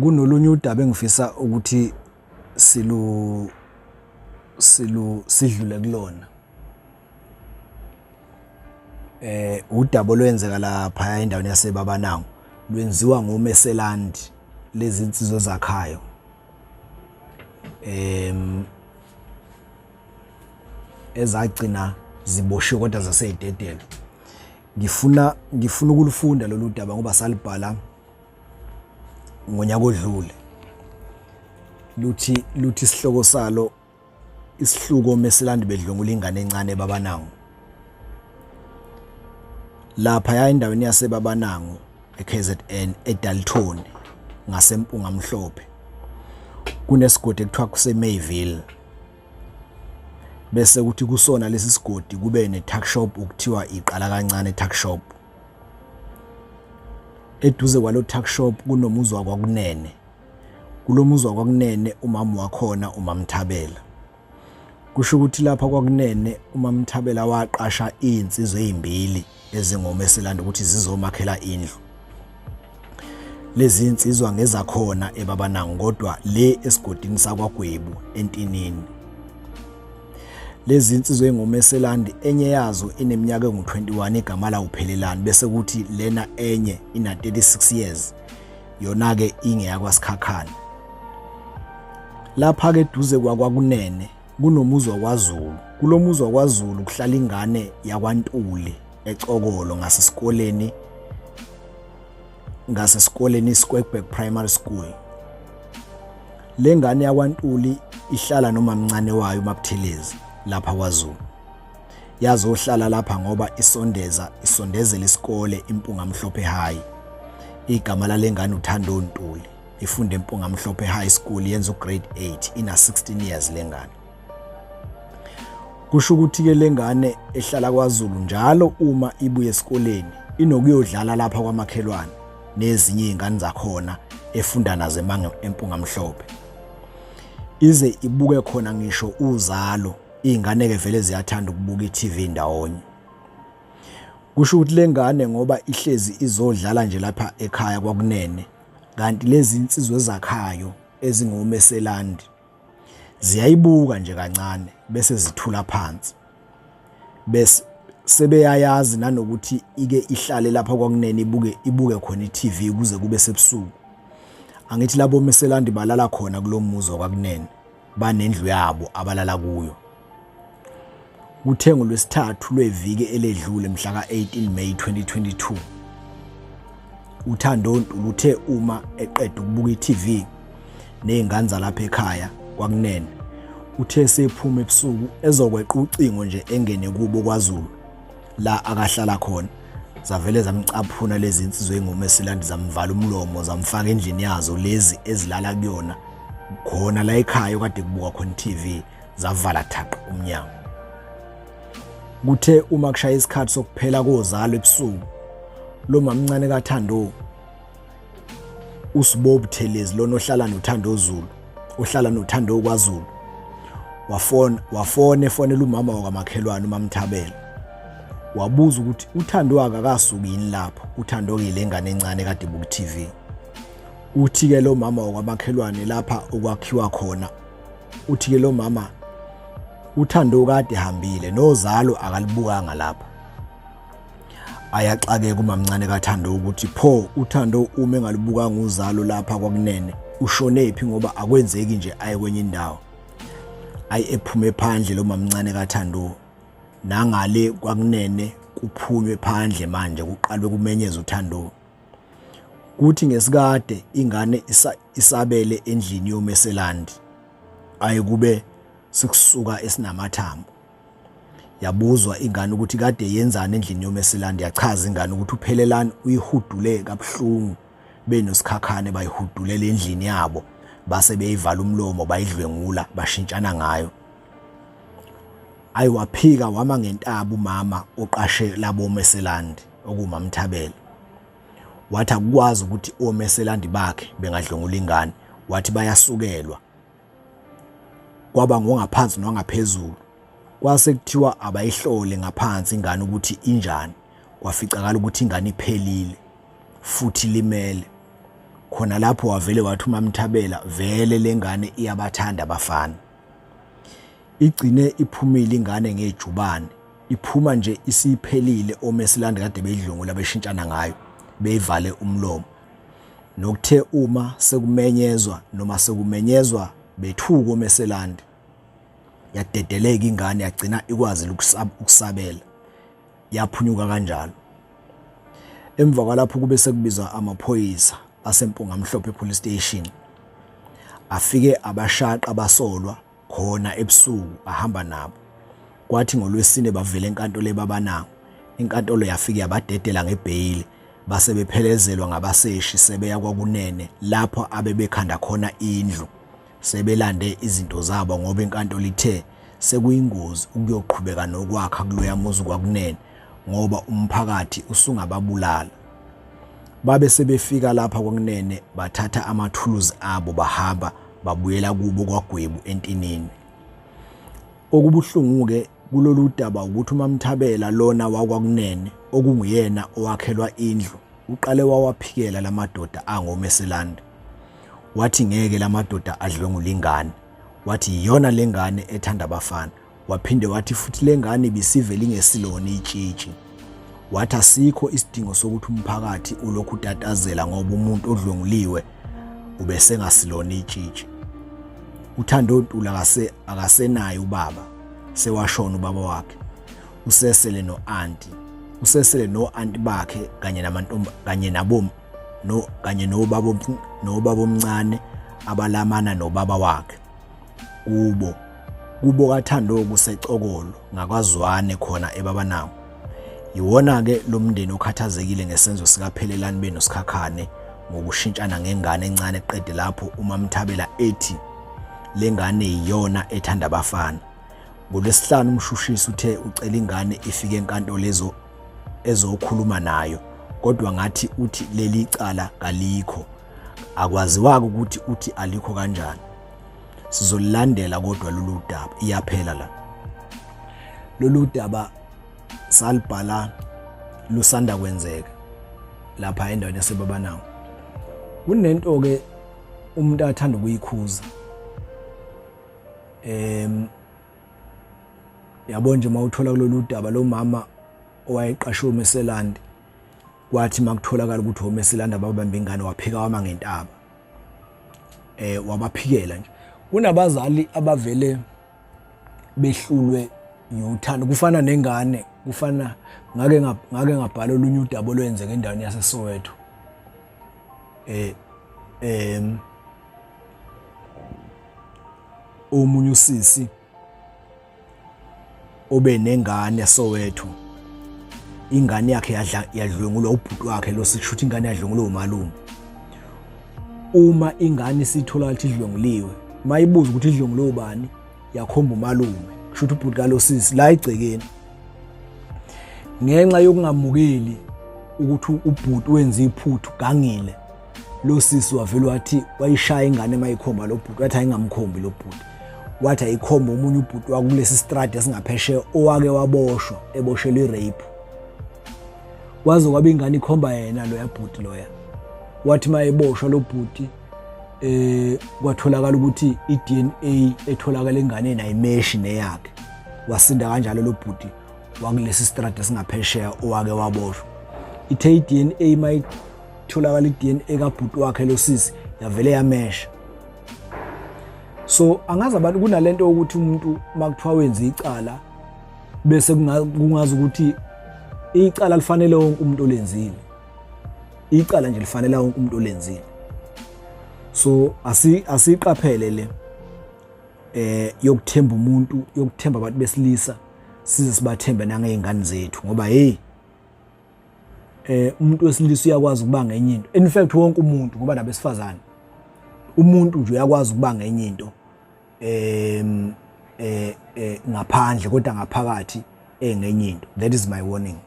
Kunolunye udaba engifisa ukuthi silu silu sidlule kulona. Udaba olwenzeka lapha endaweni yaseBabanango lwenziwa ngomeselandi lezi insizwa ezakhayo. Ezagcina ziboshiwe kodwa zaseyidedela. Ngifuna ukulufunda lolu daba ngoba salibhala ngonyaka odlule. Luthi isihloko salo isihluko mesilandi bedlwengula ingane encane eBabanango. Lapha ya endaweni yaseBabanango eKZN eDalton ngaseMpunga Mhlophe kunesigodi ekuthiwa kuseMayville, bese kuthi kusona lesi sigodi kube ne-tuck shop okuthiwa iqala kancane tuck shop. Eduze kwalo tuck shop kunomuzi wakwaKunene. Kulo muzi wakwaKunene umama wakhona uMamThabela. Kusho ukuthi lapha kwaKunene uMamThabela waqasha iy'nsizwa ey'mbili ezingomeselandi ukuthi zizomakhela indlu. Lezi nsizwa ngezakhona eBabanango kodwa le esigodini sakwaGwebu eNtinini. Lezi nsizwa engomeselandi enye yazo ineminyaka engu-21 igama lawo Phelelani, bese kuthi lena enye ina 36 years yona-ke ingeyakwaSikhakhane. Lapha-ke eduze kwakwaKunene kunomuzi wakwaZulu. Kulo muzi wakwaZulu kuhlala ingane yakwaNtuli eCokolo ngasesikoleni iSquareback Primary School. Le ngane yakwaNtuli ihlala nomamncane wayo uMaButhelezi lapha kwaZulu. Yazohlala lapha ngoba isondezela isikole iMpunga Mhlophe High. Igama lale ngane uThando Ntuli. Ifunda eMpunga Mhlophe High School, yenza ugrade 8, ina 16 years le ngane. Kusho ukuthi-ke le ngane ehlala kwaZulu njalo uma ibuya esikoleni inokuyodlala lapha kwamakhelwane nezinye iy'ngane zakhona efunda nazo eMpunga Mhlophe. Ize ibuke khona ngisho uzalo, iy'ngane-ke vele ziyathanda ukubuka i-TV ndawonye. Kusho ukuthi le ngane ngoba ihlezi izodlala nje lapha ekhaya kwaKunene, kanti lezi insizwa ezakhayo ezingomeselandi ziyayibuka nje kancane bese zithula phansi, bese sebeyayazi nanokuthi ike ihlale lapha kwaKunene ibuke khona i-TV kuze kube sebusuku. Angithi labo meselandi balala khona kulo muzi wakwaKunene, banendlu yabo abalala kuyo. Kuthe ngoLwesithathu lweviki eledlule mhla ka-18 May 2022, uThando Ntuli uthe uma eqeda ukubuka i-TV ney'ngane zalapha ekhaya kwaKunene, uthe sephuma ebusuku ezokweqa ucingo nje engene kubo kwaZulu la akahlala khona, zavele zamcaphuna lezi insizwa engomesilandi zamvala umlomo zamfaka endlini yazo lezi ezilala kuyona khona la ekhaya okade kubukwa khona i-TV, zavala thaqa umnyango. Kuthe uma kushaya isikhathi sokuphela kozalo ebusuku, lo mamncane kaThando uSibo Buthelezi lona ohlala noThando Zulu, ohlala noThando kwaZulu, wafona efonela umama wakwamakhelwane uMamThabela, wabuza ukuthi uThando akakasuki yini lapho. uThando ke le ngane encane kade ibuka i-TV. Uthi-ke lo mama wakwamakhelwane lapha okwakhiwa khona, uthi-ke lo mama uThando kade ehambile nozalo akalibukanga lapha. Ayaxakeka umamncane kaThando ukuthi pho uThando uma engalibukanga uzalo lapha kwaKunene ushonephi, ngoba akwenzeki nje aye kwenye indawo. Ayi ephume phandle lo mamncane kaThando, nangale kwaKunene kuphunywe phandle manje kuqalwe kumenyeza uThando. Kuthi ngesikade ingane isabele endlini yomeselandi, aye kube sekusuka esinamathambo. Yabuzwa ingane ukuthi kade yenzani endlini yomeselandi, yachaza ingane ukuthi uPhelelani uyihudule kabuhlungu benoSikhakhane, bayihudulela endlini yabo base beyivala umlomo bayidlwengula bashintshana ngayo. Ayi waphika wama ngentaba umama oqashe labo meselandi okuwuMamThabela, wathi akukwazi ukuthi omeselandi bakhe bengadlwengula ingane, wathi bayasukelwa kwaba ngongaphansi nongaphezulu. Kwase kuthiwa abayihlole ngaphansi ingane ukuthi injani, kwaficakala ukuthi ingane iphelile futhi limele. Khona lapho wavele wathi uMaMthabela vele lengane iyabathanda abafana. Igcine iphumile ingane ngejubane, iphuma nje isiphelile omesilandi kade beyidlwengula beshintshana ngayo, beyivale umlomo. Nokuthe uma sekumenyezwa noma sekumenyezwa bethuka omeselandi, yadedeleka ingane yagcina ikwazile ukusabela, yaphunyuka kanjalo. Emva kwalapho kube sekubizwa amaphoyisa aseMpungamhlophe Police Station, afike abashaqa abasolwa khona ebusuku ahamba nabo. Kwathi ngoLwesine bavela enkantolo eBabanango, inkantolo yafike yabadedela ngebheyili base bephelezelwa ngabaseshi sebeya kwaKunene lapho abebekhanda khona indlu sebelande izinto zabo ngoba inkantolo ithe sekuyingozi ukuyoqhubeka nokwakha kuloya muzi kwaKunene ngoba umphakathi usungababulala. Babe sebefika lapha kwaKunene bathatha amathuluzi abo bahamba babuyela kubo kwaGwebu eNtinini. Okubuhlungu-ke kulolu daba ukuthi uMaMthabela lona wakwaKunene okunguyena owakhelwa indlu uqale wawaphikela la madoda angomeselandi. Wathi ngeke la madoda adlwengule ingane. Wathi yiyona le ngane ethanda abafana. Waphinde wathi futhi le ngane ibisivele ingesilona itshitshi. Wathi asikho isidingo sokuthi umphakathi ulokhu utatazela ngoba umuntu odlwenguliwe ubesengasilona itshitshi. UThando Ntuli akase akasenaye ubaba, sewashona ubaba wakhe. Usesele no-anti, usesele no-anti bakhe kanye namantomb kanye nabo no kanye nobaba nobaba omncane abalamana nobaba wakhe. Kubo kubo kaThando kuseCokolo ngakwaZwane khona eBabanango. Yiwona-ke lo mndeni okhathazekile ngesenzo sikaPhelelani benoSikhakhane ngokushintshana ngengane encane qede lapho uMaMthabela ethi le ngane yiyona ethanda abafana. NgoLwesihlanu umshushisi uthe ucela ingane ifike enkantolo ezo ezokhuluma nayo kodwa ngathi uthi leli cala kalikho. Akwaziwa-ke ukuthi uthi alikho kanjani. Sizolulandela kodwa lolu daba, iyaphela la. Lolu daba salibhala lusanda kwenzeka lapha endaweni yaseBabanango. Kunento ke umuntu athanda ukuyikhuza. Yabo nje mawuthola kulolu daba lo mama owayeqashwe uMeselandi, kwathi makutholakala ukuthi oMeselandi ababamba ingane waphika wama ngentaba. Wabaphikela nje. Kunabazali abavele behlulwe uthando, kufana nengane, kufana ngake ngake ngabhala olunye udaba olwenzeka endaweni yaseSoweto. Omunye usisi obe nengane eSoweto, ingane yakhe yadla yadlwengulwa ubhuti wakhe lo, sisho ukuthi ingane yadlwengulwa umalume. Uma ingane isithola ukuthi idlwenguliwe, mayibuza ukuthi idlwengulwe ubani, yakhomba umalume, kusho ukuthi ubhuti kalosisi la egcekeni. Ngenxa yokungamukeli ukuthi ubhuti wenza iphuthu gangile, lo sisi wavele wathi wayishaya ingane mayikhomba lo bhuti, wathi ayingamkhombi lo bhuti, wathi ayikhomba omunye ubhuti wakulesi stradi esingaphesheya owake waboshwa eboshelwa i-rape. Kwaze kwaba ingane ikhomba yena loya bhuti loya. Wathi mayeboshwa lo bhuti kwatholakala ukuthi i-DNA etholakala enganeni ayimeshi neyakhe. Wasinda kanjalo lo bhuti wakulesi stradi esingaphesheya owake waboshwa. Ithe i-DNA mayitholakala i-DNA kabhuti wakhe lo sisi yavele yamesha. So angazi abantu kunalento ukuthi umuntu makuthiwa wenza icala bese kungazi ukuthi icala lifanele wonke umuntu olenzile. Icala nje lifanele wonke umuntu olenzile. So asiqaphele le yokuthemba umuntu, yokuthemba abantu besilisa, size sibathembe nangey'ngane zethu ngoba hey umuntu wesilisa uyakwazi ukuba ngenye into. In fact wonke umuntu, ngoba nabesifazane, umuntu nje uyakwazi ukuba ngenye into ngaphandle kodwa ngaphakathi engenye into. That is my warning.